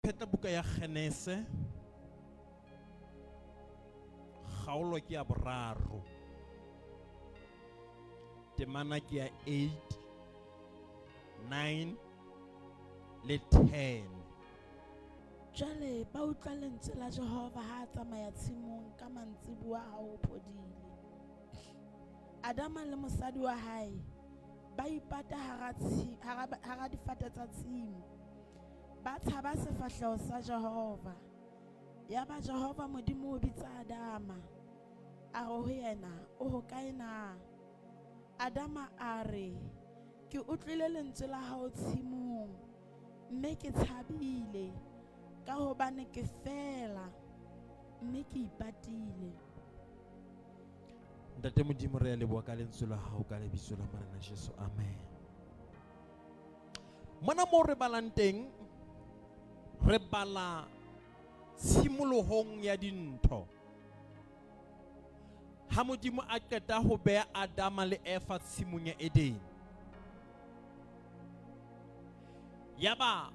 Phetla buka ya Genese kgaolo ke ya boraro temana ke ya 8 9 le 10. Jwale ba utlwa lentswe la Jehova ha a tsamaya tshimong ka mantsiboa ha ho phodile. Adama le mosadi wa hae ba ipata hara hara difate tsa tshimo. Ba tshaba sefahleho sa Jehova. Yaba Jehova Modimo o bitsa Adama. A re ho yena, o hokae na? Adama a re, ke utlwile lentswe la hao tshimong, mme ke tshabile, ka hobane ke feela, mme ke ipatile. Ntate Modimo re a leboha ka lentswe la hao ka lebitso la Morena Jesu amen. Mona mo re balang teng re bala tshimolohong ya dintho. Ha Modimo a qeta ho beha Adama le Eva tshimong ya Edene. Yaba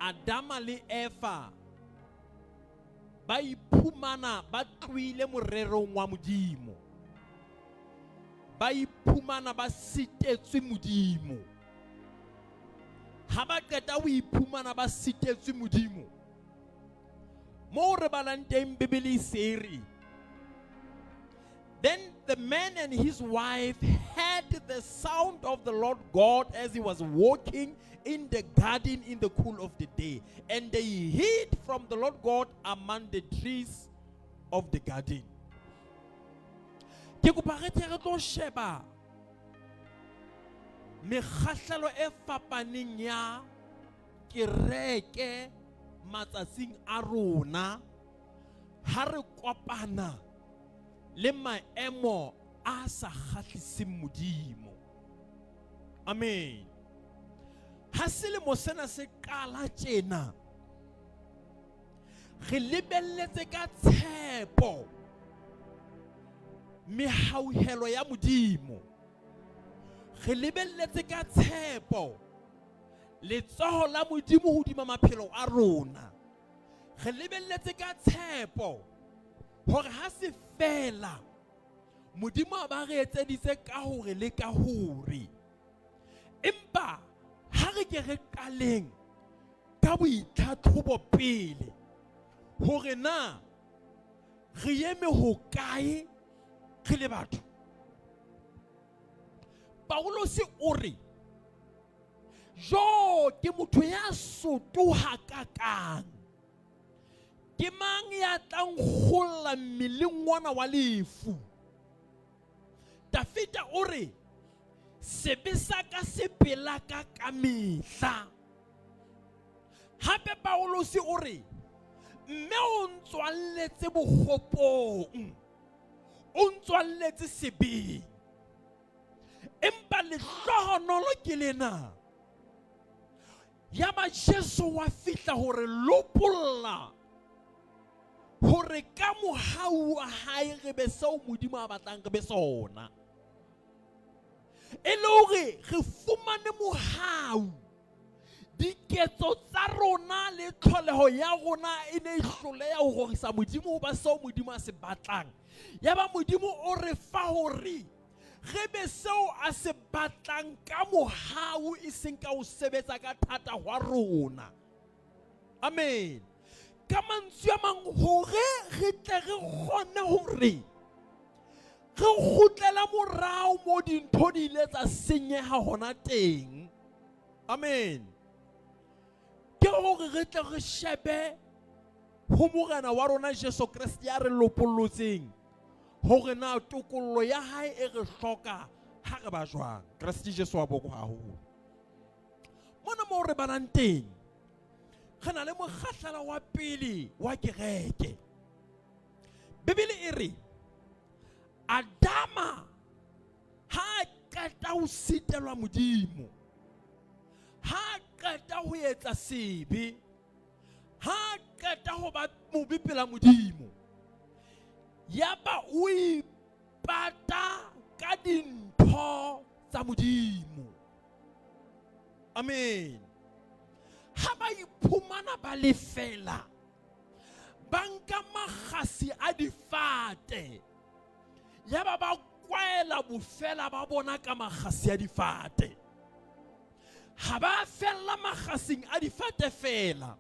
Adama le Eva ba iphumana ba tlohile morerong wa Modimo. Ba iphumana ba sitetswe Modimo. Ha ba qeta ho iphumana ba sitetswe Modimo. Moo re balang teng Bibele e se re, Then the man and his wife heard the sound of the Lord God as he was walking in the garden in the cool of the day. And they hid from the Lord God among the trees of the garden. Ke kopa re tle re tlo sheba mekgahlelo e fapaneng ya kereke matsatsing a rona ha re kopana le maemo a sa kgahliseng Modimo. Amen. Ha selemo sena se qala tjena, re lebelletse ka tshepo mehauhelo ya Modimo. Re lebelletse ka tshepo letsoho la Modimo hodima maphelo a rona. Re lebelletse ka tshepo hore ha se fela Modimo a ba re etseditse ka hore le ka hore. Empa ha re ke re qaleng ka boitlhatlhobo pele hore na re eme hokae re le batho. Paulose o re jo ke motho ya sotoha kakang. Ke mang ya tlang kgolla mmeleng ona wa lefu? Dafida o re sebe sa ka se pela ka ka mehla. Hape Paulose o re mme o ntswalletse bokgopong, o ntswalletse sebeng. Empa lehlohonolo ke lena. Yaba Jesu wa fihla hore lopolla hore ka mohau wa hae re be seo Modimo a batlang re be sona. E le hore re fumane mohau. Diketso tsa rona le tlholeho ya rona e ne e hloleha ho rorisa Modimo ho ba seo Modimo a se batlang. Yaba Modimo o re fa hore re be seo a se batlang ka mohau e seng ka ho sebetsa ka thata hwa rona. Amen. Ka mantswe a mang hore re tle re kgone hore re kgutlela morao mo dintho di ile tsa senyeha hona teng. Amen. Ke hore re tle re shebe ho Morena wa rona Jesu Kreste ya re lopollotseng hore na tokollo ya hae e re hloka ha re ba jwang. Kreste Jesu wa boko haholo. Mona moo re balang teng re na le mokgahlelo wa pele wa kereke. Bibele e re Adama ha a qeta ho sitelwa Modimo, ha a qeta ho etsa sebe, ha a qeta ho ba mobe pela Modimo, yaba o ipata ka dintho tsa Modimo. Amen. Ha ba iphumana ba lefela, ba nka makgasi a difate, yaba ba kwaela bofela ba bona ka makgasi a difate. Ha ba fella makgasing a difate fela,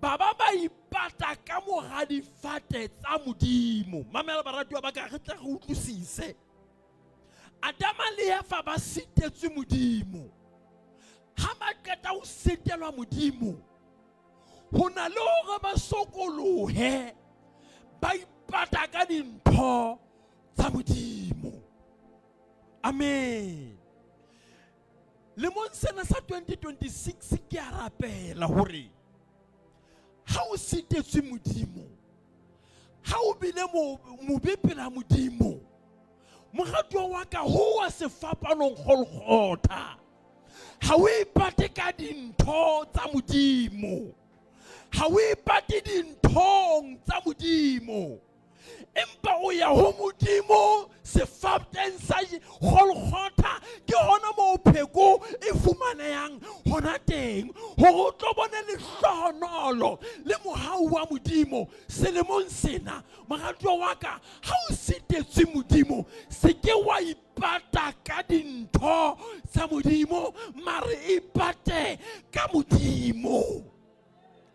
ba ba ba ipata ka mora difate tsa Modimo. Mamela baratuwa ba ka, re tle re utlwisise. Adama le Eva ba sitetswe Modimo. Ha ba qeta ho sitelwa Modimo, ho na le hore ba sokolohe, ba ipata ka dintho tsa Modimo. Amen. Lemong sena sa 2026 ke a rapela hore ha o sitetswe Modimo, ha o bile mobe pela Modimo, moratuwa wa ka, ho wa sefapanong Golgotha, ha o ipate ka dintho tsa Modimo, ha o ipate dinthong tsa Modimo, empa o ya ho Modimo sefateng sa Golgotha. Ke hona moo pheko e fumanehang hona teng, hore o tlo bone lehlohonolo le mohau wa Modimo selemong sena. Moratuwa wa ka, ha o sitetswe Modimo, se ke wa ipata ka dintho tsa Modimo, mare ipate ka Modimo.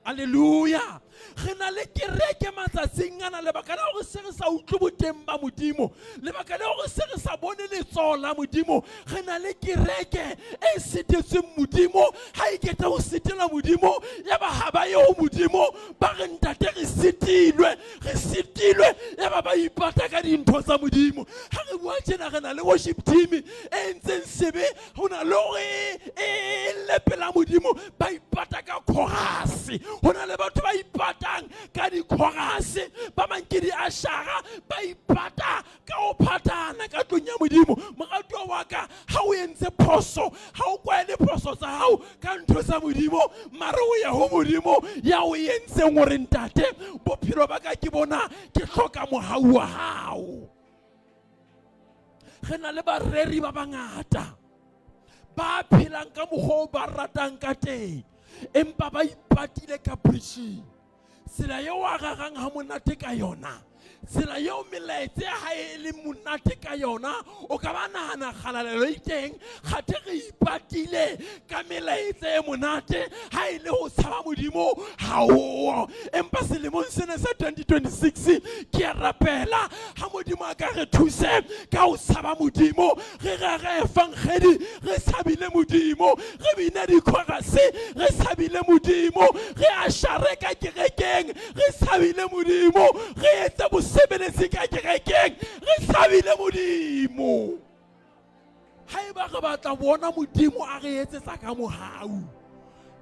Alleluia. Re na le kereke matsatsing ana, lebaka la hore se re sa utlwe boteng ba Modimo, lebaka la hore se re sa bone letsoho la Modimo, re na le kereke e sitetsweng Modimo. Ha e keta ho sitela Modimo, yaba ha ba ye ho Modimo, ba re ntate re sitilwe, re sitilwe, yaba ba ipata ka dintho tsa Modimo. Ha re bua tjena, re na le worship team e entseng sebe, ho na le hore e lle pela Modimo, ba ipata ka chorus. Ho na le batho ba ipatang ka di-chorus, ba bang ke di-ashara, ba ipata ka ho phatana ka tlung ya Modimo. Moratuwa wa ka, ha o entse phoso, ha o kwaele phoso tsa hao ka ntho tsa Modimo, mare o ya ho Modimo ya o entseng hore ntate, bophelo ba ka ke bona, ke hloka mohau wa hao. Re na le bareri ba bangata ba phelang ka mokgwa o ba ratang ka teng, empa ba ipatile ka preaching. Tsela eo a rerang ha monate ka yona, tsela eo melaetsa ya hae e leng monate ka yona, o ka ba nahana kgalalelo e teng, kgathe re ipatile ka melaetsa e monate, ha e le ho tshaba Modimo ha o. Empa selemong sena sa 2026 ke a rapela, ha Modimo a ka re thuse ka ho tshaba Modimo, re rere evangeli re tshabile Modimo, re bine dikhorase re tshabile Modimo, re ashare ka kerekeng re tshabile Modimo, re etse bosebeletsi ka kerekeng re tshabile Modimo. Haeba re batla bona Modimo a re etsetsa ka mohau,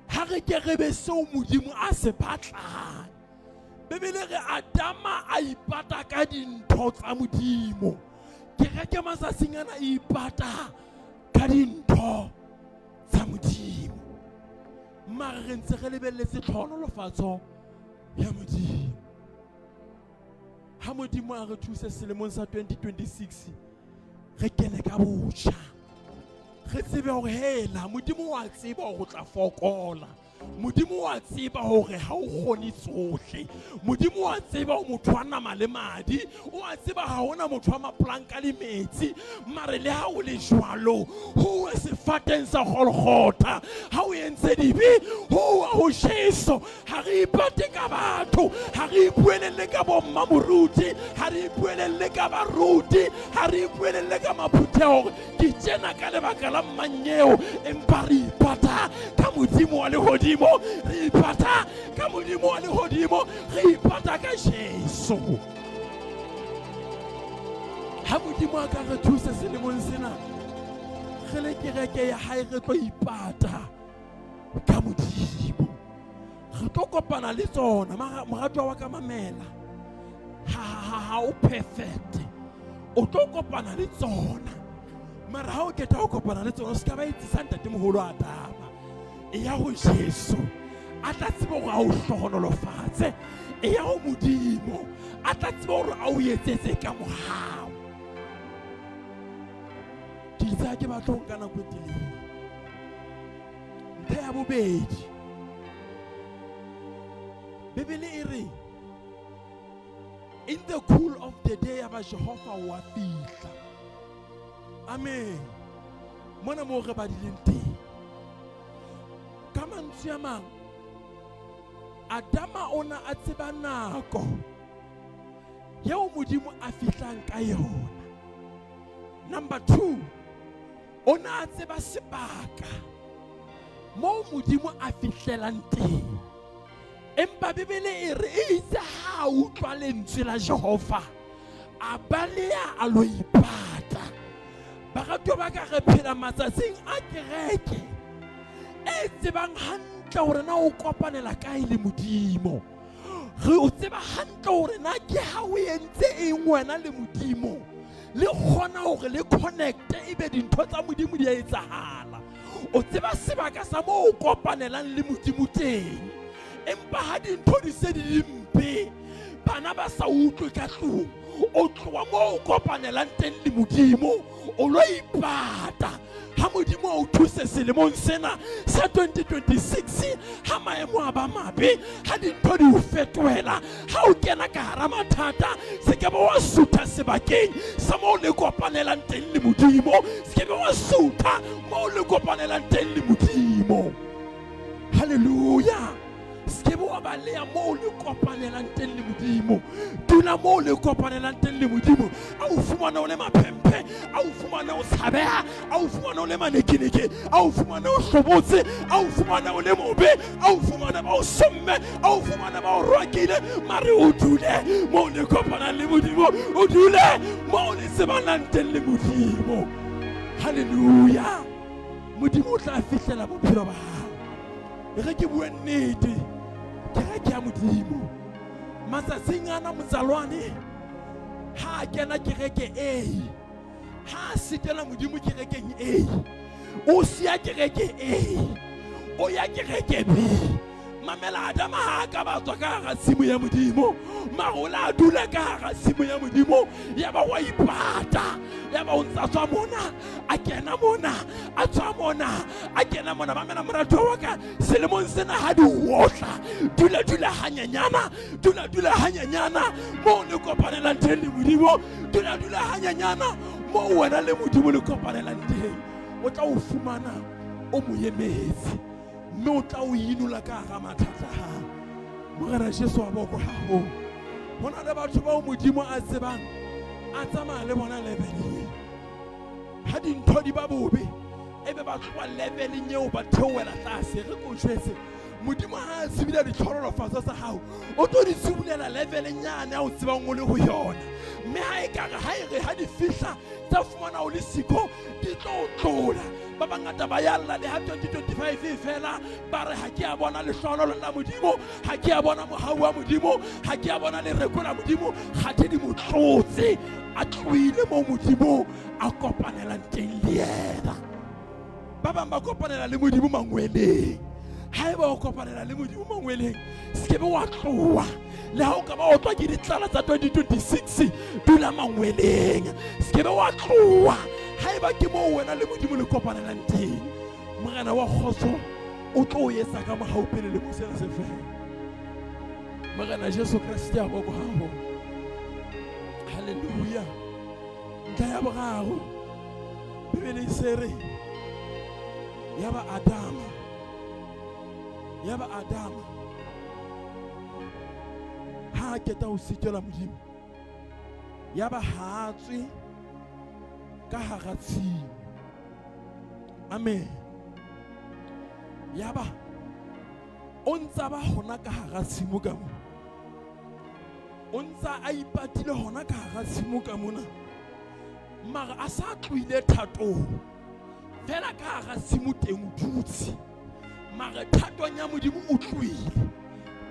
ha re ke re be seo Modimo a se batlang. Bibele re Adama a ipata ka dintho tsa Modimo. Kereke matsatsing ana e ipata ka dintho tsa Modimo, mare re ntse re lebelletse tlhohonolofatso ya Modimo. Ha Modimo a re thuse selemong sa 2026 re kene ka botjha, re tsebe hore hela Modimo wa tseba hore o tla fokola, Modimo wa tseba hore ha o kgone tsohle, Modimo wa tseba o motho wa nama le madi, o a tseba ha hona motho wa mapolanka le metsi, mare le ha o le jwalo, ho we sefateng sa Golgotha, ha o entse dibe, ho wa ho Jesu. Ha re ipate ka batho, ha re ipuelelle ka bomma moruti, ha re ipuelelle ka baruti, ha re ipuelelle ka maphutheho, ke tjena ka lebaka la mmanyeo, empa re ipata ka Modimo wa lehodimo, re ipata ka Modimo wa lehodimo, re ipata ka Jesu. Ha Modimo a ka re thuse selemong sena, re le kereke ya hae, re tlo ipata ka Modimo, re tlo kopana le tsona. Moratuwa wa ka, mamela, ha o perfect, o tlo kopana le tsona, mara ha o keta ho kopana le tsona, o se ka ba etsisa ntatemoholo Adama. E ya ho Jesu, a tla tseba hore a o hlohonolofatse. E ya ho Modimo, a tla tseba hore a o etsetse ka mohau. Ke itse ha ke batla ho nka nako e telele. Ntlha ya bobedi, Bibele e re in the cool of the day ya ba Jehova wa fihla. Amen. Mona moo re badileng teng. Ka mantswe a mang, Adama o na a tseba nako yeo Modimo a fihlang ka yona. Number 2, o ne a tseba sebaka moo Modimo a fihlelang teng. Empa Bibele e re e itse ha a utlwa lentswe la Jehova a baleha a lo ipata. Baratuwa ba ka, re phela matsatsing a kereke e tsebang hantle hore na o kopanela kae le Modimo. Re o tseba hantle hore na ke ha o entse eng wena le Modimo, le kgona hore le connecte ebe dintho tsa Modimo di a etsahala. O tseba sebaka sa moo o kopanelang le Modimo teng. Empa ha dintho di se di le mpe, bana ba sa utlwe ka tlung, o tloha moo o kopanelang teng le Modimo, o lo ipata. Ha Modimo a o thuse selemong sena sa 2026, ha maemo a ba mabe, ha dintho di o fetohela, ha o kena ka hara mathata, se ke be wa sutha sebakeng sa moo le kopanelang teng le Modimo. Se ke be wa sutha moo le kopanelang teng le Modimo. Hallelujah. Se ke be wa baleha moo le kopanelang teng le Modimo. Dula moo le kopanelang teng le Modimo. A o fumane o le maphemphe, a o fumane o tshabeha, a o fumane o le manekeneke, a o fumane o hlobotse, a o fumane o le mobe, a o fumane ba o somme, a o fumane ba o rwakile, mare o dule moo le kopanang le Modimo, o dule moo le tsebanang teng le Modimo. Hallelujah. Modimo o tla fihlela bophelo ba hao. E re ke bue nnete, kereke ya Modimo matsatsing ana, motsalwane ha a kena kereke A, ha a sitela Modimo kerekeng A, o siya kereke A, o ya kereke B. Mamela, Adama ha a ka ba tswa ka hara tshimo ya Modimo, mara o la dula ka hara tshimo ya Modimo, ya ba wa ipata, ya ba o ntsa tswa mona, a kena mona, a tswa mona, a kena mona. Mamela moratuwa wa ka, selemong sena ha di otla, dula dula hanyenyana, dula dula hanyenyana moo le kopanelang teng le Modimo, dula dula hanyenyana moo wena le Modimo le kopanelang teng, o tla o fumana o mo emetse, mme o tla o inola ka hara mathata hao. Morena Jesu wa boko haholo. Ho na le batho bao Modimo a tsebang a tsamaya le bona leveleng. Ha dintho di ba bobe, ebe ba tloha leveleng eo ba theohela tlase. Re ko jwetse, Modimo ha a tsebile ditlhonolofatso tsa hao, o tlo di tsibulela leveleng yane ya o tsebang o le ho yona. Mme ha e kare ha e re ha di fihla tsa fumana o le siko, di tlo o tlola. Ba bangata ba yalla le ha 2025 e fela, ba re ha ke a bona lehlohonolo la Modimo, ha ke a bona mohau wa Modimo, ha ke a bona lereko la Modimo. Kgathe di mo tlotse, a tlohile moo Modimo a kopanelang teng le yena. Ba bang ba kopanela le Modimo mangweleng. Haeba o kopanela le Modimo mangweleng, se ke be wa tloha. Le ha o ka ba o tlwa ke ditlala tsa 2026, dula mangweleng, se ke be wa tloha. Haeba ke moo wena le Modimo le kopanelang teng, Morena wa kgotso o tlo o etsa ka mohau pele lemo sena se fela. Morena Jesu Kreste a boko haholo. Hallelujah. Ntlha ya boraro, Bibele e se re ya ba Adama, ya ba Adama ha a keta ho sitelwa Modimo, ya ba ha a tswe ka hara tshimo. Amen. Ya ba o ntsa ba hona ka hara tshimo ka mona, o ntsa a ipatile hona ka hara tshimo ka mona, mara a sa tlohile thatong fela ka hara tshimo teng o dutse, mara thatong ya Modimo o tlohile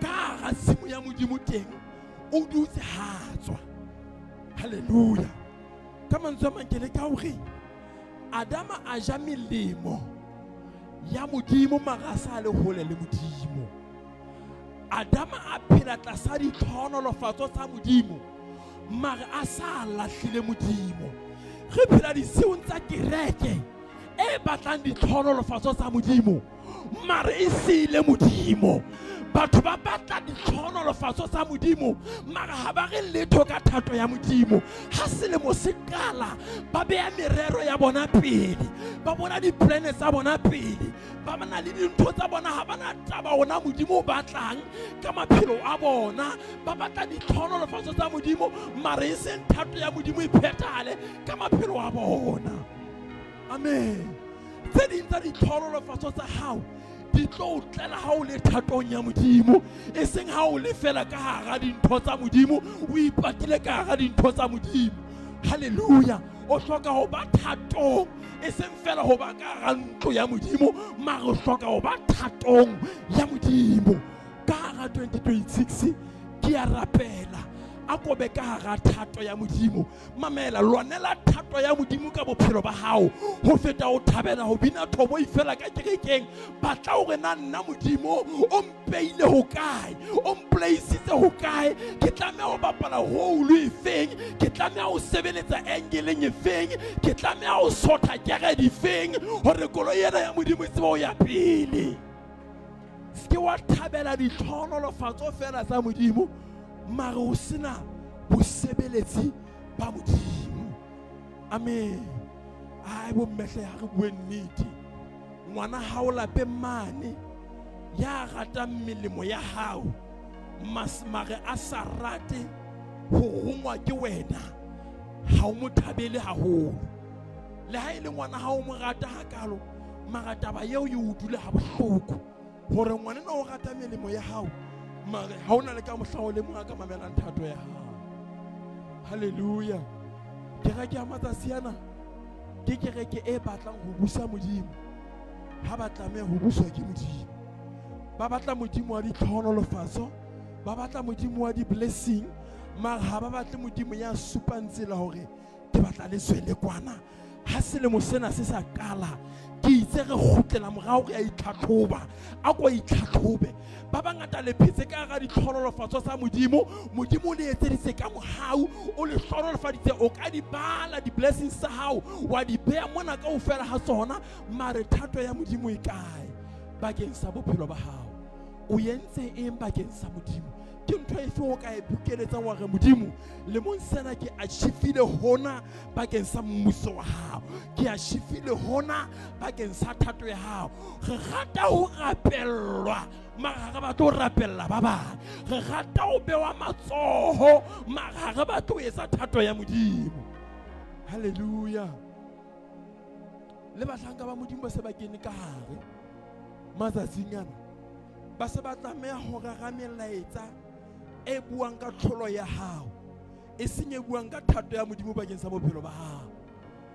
ka hara tshimo ya Modimo teng o dutse ha tswa. Hallelujah. Ka mantswe a mang ke leka hore Adama a ja melemo ya Modimo mara a sa le hole le Modimo. Adama a phela tlasa ditlhohonolofatso tsa Modimo mara a sa lahlile Modimo. Re phela disiung tsa kereke e batlang ditlhohonolofatso tsa Modimo mara e siile Modimo. Batho ba batla ditlhohonolofatso tsa Modimo, mara ha ba re letho ka thato ya Modimo. Ha selemo se qala, ba beha merero ya bona pele, ba bona diplane tsa bona pele, ba na le dintho tsa bona, ha ba na taba ona Modimo o batlang ka maphelo a bona. Ba batla ditlhohonolofatso tsa Modimo, mara e seng thato ya Modimo e phethahale ka maphelo a bona. Amen. Tse ding tsa ditlhohonolofatso tsa hao di tlo o tlela ha o le thatong ya Modimo, e seng ha o le fela ka hara dintho tsa Modimo, o ipatile ka hara dintho tsa Modimo. Halleluja. O hloka ho ba thatong, e seng fela ho ba ka hara ntlo ya Modimo, mara o hloka ho ba thatong ya Modimo. Ka hara 2026 ke a rapela, a kobe ka hara thato ya Modimo. Mamela, lwanela thato ya Modimo ka bophelo ba hao ho feta o thabela ho bina thobo ifela ka kerekeng. Batla hore na nna Modimo o mpeile hokae, o mplaisitse hokae, ke tlameha ho bapala role efeng, ke tlameha ho sebeletsa angeleng efeng, ke tlameha ho sotha kere difeng hore koloi ena ya Modimo e tsebe ho ya pele. Se ke wa thabela ditlhohonolofatso fela tsa Modimo, mare o sena bosebeletsi ba Modimo. Amen. Ai bommehle, ha re bue nnete. Ngwana hao lapeng mane ya ratang melemo ya hao, mare a sa rate ho rongwa ke wena, ha o mo thabele haholo. Le ha e le ngwana hao o mo rata hakalo, mara taba eo e o dule ha bohloko hore ngwanena o rata melemo ya hao, mare ha o na le ka mohla o le mong a ka mamelang thato ya hao. Halleluja. Kereke ya matsatsi ana ke kereke e batlang ho busa Modimo, ha ba tlameha ho buswa ke Modimo. Ba batla Modimo wa ditlhohonolofatso, ba batla Modimo wa di-blessing, mara ha ba batle Modimo ya supang tsela hore ke batla le tswele kwana. Ha selemo sena se sa qala, ke itse re kgutlela morao, re a itlhatlhoba. A ko itlhatlhobe. Ba bangata le phetse ka hara ditlhohonolofatso tsa Modimo. Modimo o le etseditse ka mohau, o le hlohonolofaditse. O ka di bala di-blessings tsa hao, wa di beha mona kaofela ha tsona, mare thato ya Modimo e kae bakeng sa bophelo ba hao? O entse eng bakeng sa Modimo? Ke ntho efe o ka e bokeletsang wa re, Modimo, lemong sena ke achievile hona bakeng sa mmuso wa hao, ke achievile hona bakeng sa thato ya hao. Re rata ho rapellwa, mara ha re batle ho rapella ba bang. Re rata ho bewa matsoho, mara ha re batle ho etsa thato ya Modimo. Halleluja. Le bahlanka ba Modimo ba se ba kene ka hare matsatsing ana, ba se ba tlameha ho rera melaetsa e buang ka tlholo ya hao, e seng e buang ka thato ya Modimo bakeng sa bophelo ba hao.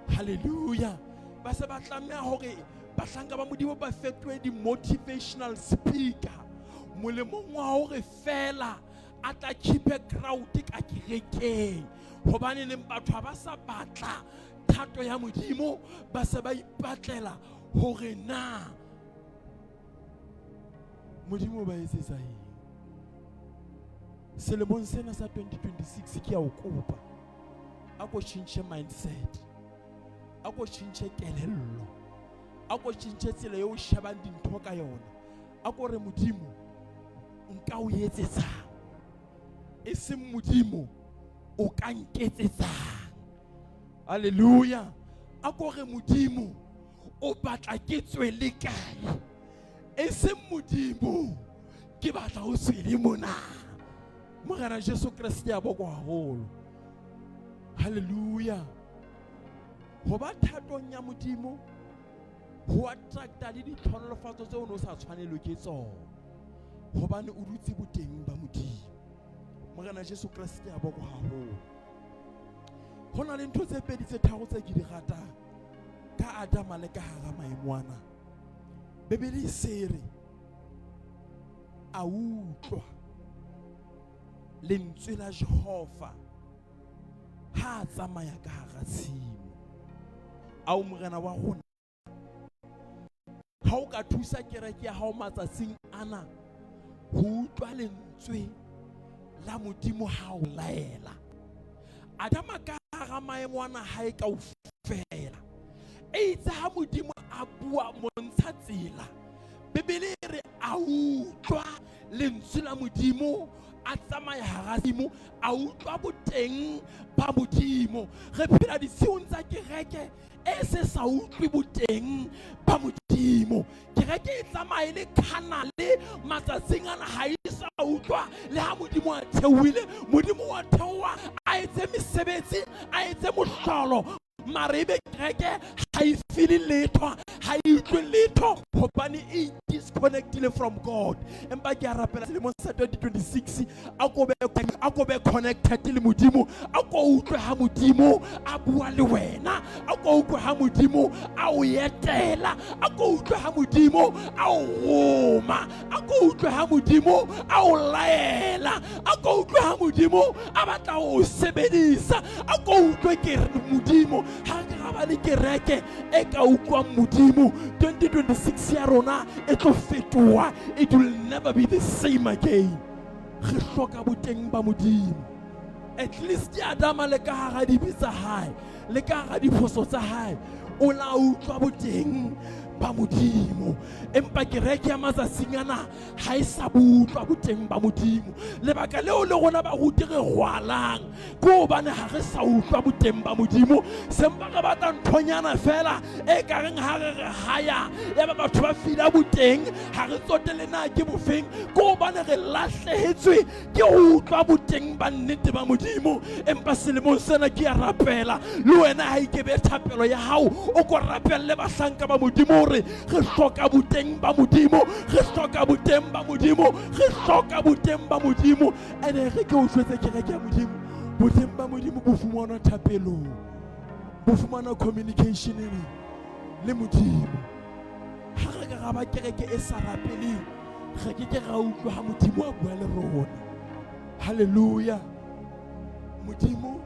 Halleluja. Ba se ba tlameha hore bahlanka ba Modimo ba fetohe di-motivational speaker molemong wa hore fela a tla keep-e crowd ka kerekeng, hobane neng batho ha ba sa batla thato ya Modimo, ba se ba ipatlela hore na Modimo ba etsetsa eng. Selemong sena sa 2026 ke a o kopa, a ko tjhentjhe mindset, a ko tjhentjhe kelello, a ko tjhentjhe tsela eo o shebang dintho ka yona. A ko re, Modimo nka o etsetsang, e seng Modimo o ka nketsetsang. Halleluja. A ko re, Modimo o batla ke tswele kae, e seng Modimo ke batla o tswele mona. Morena Jesu Kreste a bokwa haholo. Halleluja. Ho ba thatong ya Modimo ho attracta le ditlhonolofatso tseo o ne o sa tshwanelwe ke tsona, hobane o dutse boteng ba Modimo. Morena Jesu Kreste a bokwa haholo. Ho na le ntho tse pedi tse tharo tse ke di ratang ka Adama le ka hara maemo ana. Bibele e se re a utlwa lentswe la Jehova ha a tsamaya ka hara tshimo. Ao Morena wa rona, ha o ka thusa kereke ya hao matsatsing ana ho utlwa lentswe la Modimo ha o laela. Adama ka hara maemo ana hae kaofela, eitse ha Modimo a bua montsha tsela, Bibele e re a utlwa lentswe la Modimo a tsamaya hara tshimo, a utlwa boteng ba Modimo. Re phela ditshiung tsa kereke e se sa utlwe boteng ba Modimo. Kereke e tsamaye le khanale matsatsing ana, ha e sa utlwa le ha Modimo a theohile. Modimo wa theoha a etse mesebetsi, a etse mohlolo, mara ebe kereke ha e feel letho, ha e utlwe letho, hobane e disconnectile from God. Empa ke a rapela selemong sa 2026, a ko be connected le Modimo, a ko utlwe ha Modimo a bua le wena, a ko utlwe ha Modimo a o etela, a ko utlwe ha Modimo a o roma, a ko utlwe ha Modimo a o laela, a ko utlwe ha Modimo a batla ho o sebedisa, a ko utlwe ke Modimo. Ha ke ra ba le kereke e ka utlwang Modimo, 2026 ya rona e tlo fetoha. It will never be the same again. Re hloka boteng ba Modimo. At least Adama le ka hara dibe tsa hae, le ka hara diphoso tsa hae, o la utlwa boteng ba Modimo. Empa kereke ya matsatsing ana ha e sa butlwa boteng ba Modimo. Lebaka leo le rona baruti re rwalang ke hobane ha re sa utlwa boteng ba Modimo. Sempa re batla nthonyana fela e ka reng ha re re haya ya ba batho ba fila boteng, ha re tsotele na ke bofeng, ke hobane re lahlehetswe ke ho utlwa boteng ba nnete ba Modimo. Empa selemong sena ke a rapela le wena, ha ikebe thapelo ya hao, o ko rapelle bahlanka ba Modimo hore re hloka boteng ba Modimo, re hloka boteng ba Modimo, re hloka boteng ba Modimo. Ene re ke o jwetse kereke ya Modimo, boteng ba Modimo bo fumanwa thapelong, bo fumanwa communicationeng le Modimo. Ha re ka ra ba kereke e sa rapeleng, re ke ke ra utlwa ha Modimo a bua le rona. Hallelujah. Modimo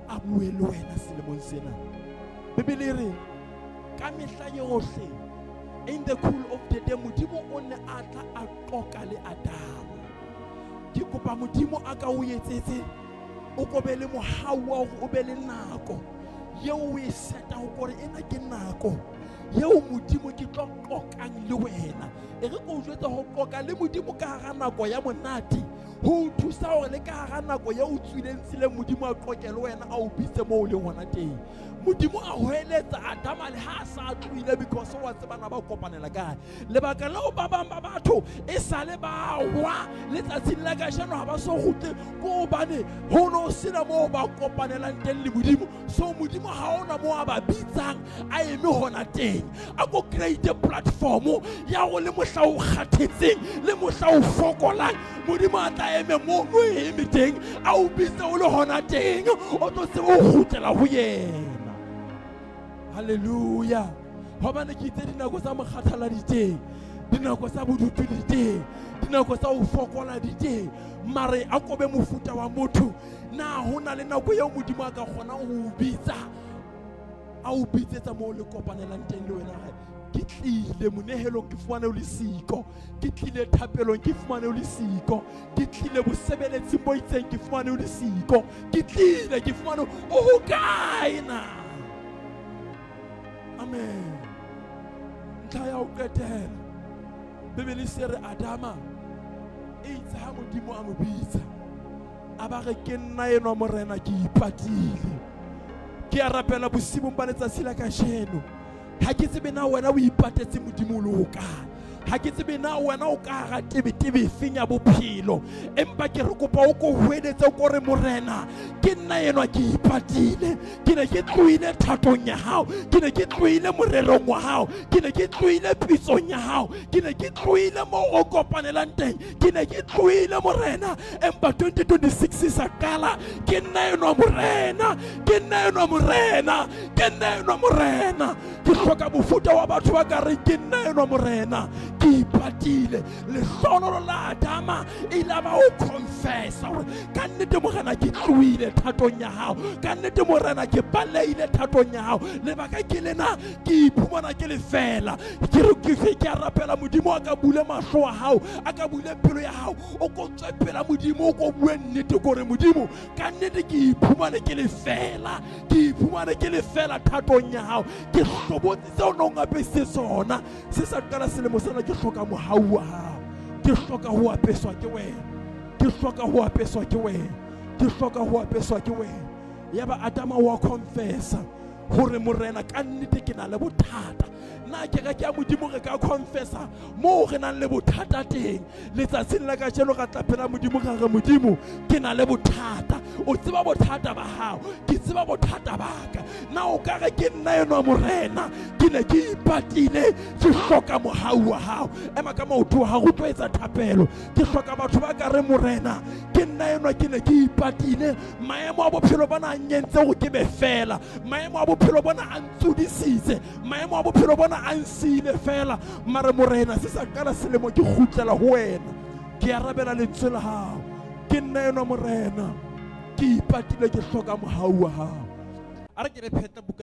a bue le wena selemong sena. Bibele e re ka mehla yohle, in the cool of the day, Modimo o ne a tla a qoka le Adama. Ke kopa Modimo a ka o etsetse, o ko be le mohau wa hore o be le nako yeo o e setang kore ena ke nako yeo Modimo ke tlo qoqang le wena. E re ko jwetsa ho qoqa le Modimo ka hara nako ya monate ho o thusa hore le ka hara nako eo o tswileng tseleng Modimo a qoke le wena, a o bitse moo o leng hona teng. Modimo a hoeletsa Adama le ha a sa tlohile, because wa tsebana ba kopanela kae. Lebaka leo ba bang ba batho e sale ba wa letsatsing la kajeno ha ba so kgutle ke hobane ho no sena moo ba kopanelang teng le Modimo. So Modimo ha ona moo a ba bitsang a eme hona teng. A ko create platform ya go le mohla o kgathetseng le mohla o fokolang, Modimo a tla eme mo o eme teng, a o bitse o le hona teng, o tlo tsebe o kgutlela ho yena. Hallelujah. Hobane ke itse dinako tsa mokgathala di teng, dinako tsa bodutu di teng, dinako tsa ho fokola di teng, mare a kobe mofuta wa motho. Na ho na le nako eo Modimo a ka kgonang ho o bitsa, a o bitsetsa moo le kopanelang teng le wena? Ke tlile monehelong, ke fumane o le siko. Ke tlile thapelong, ke fumane o le siko. Ke tlile bosebeletsing bo itseng, ke fumane o le siko. Ke tlile, ke fumane o hokae na? Amen. Ntlha ya ho qetela, Bibele se re Adama e itse ha Modimo a mo bitsa, a ba re ke nna enwa Morena, ke ipatile. Ke a rapela bosibong ba letsatsi la kajeno, ha ke tsebe na wena o ipatetse Modimo o le hokae, ha ke tsebe na wena o ka hara tebetebe efeng ya bophelo, empa ke re kopa o ko hweletse, o ko re Morena, ke nna enwa, ke ipatile. Ke ne ke tlohile thatong ya hao, ke ne ke tlohile morerong wa hao, ke ne ke tlohile pitsong ya hao, ke ne ke tlohile moo o kopanelang teng, ke ne ke tlohile Morena, empa 2026 sa qala, ke nna enwa Morena, ke nna enwa Morena, ke nna enwa Morena. Ke hloka mofuta wa batho ba ka reng ke nna enwa Morena. Ke ipatile. Lehlohonolo la Adama e ile ba o confessa gore ka nnete Morena ke tlohile thatong ya gago, ka nnete Morena ke baleile thatong ya gago. Lebaka ke lena, ke iphumana ke le fela. Ke re ke ke a rapela Modimo a ka bule mahlo a gago, a ka bule pelo ya gago, o ko tswe pela Modimo, o ko bue nnete kore Modimo ka nnete ke iphumane ke le fela, ke iphumane ke le fela thatong ya gago. Ke hlobotse seo no ngapesitse sona se sa qala selemo sena. Ke hloka mohau wa gago, ke hloka ho apeswa ke wena, ke hloka ho apeswa ke wena, ke hloka ho apeswa ke wena. Yaba Adama wa confessa gore Morena ka nnete ke na le bothata. Na kereke ya Modimo re ka confessa moo re nang le bothata teng letsatsing la kajeno? Ra tla pela Modimo ra re, Modimo, ke na le bothata. O tseba bothata ba gago, ke tseba bothata ba ka. Na o ka re ke nna enwa Morena, ke ne ke ipatile, ke hloka mohau wa gago. Ema ka maoto wa gago, o tlo etsa thapelo. Ke hloka batho ba ka re, Morena, ke nna enwa, ke ne ke ipatile. Maemo a bophelo bona a nyentse gore ke be fela, maemo a bophelo bona a ntsodisitse, maemo a bophelo bona a nsiile fela, mare Morena, se sa qala selemo ke kgutlela ho wena, ke arabela lentswe la gago. Ke nna enwa Morena, ke ipatile, ke hloka mohau wa gago. A re ke re phetla buka.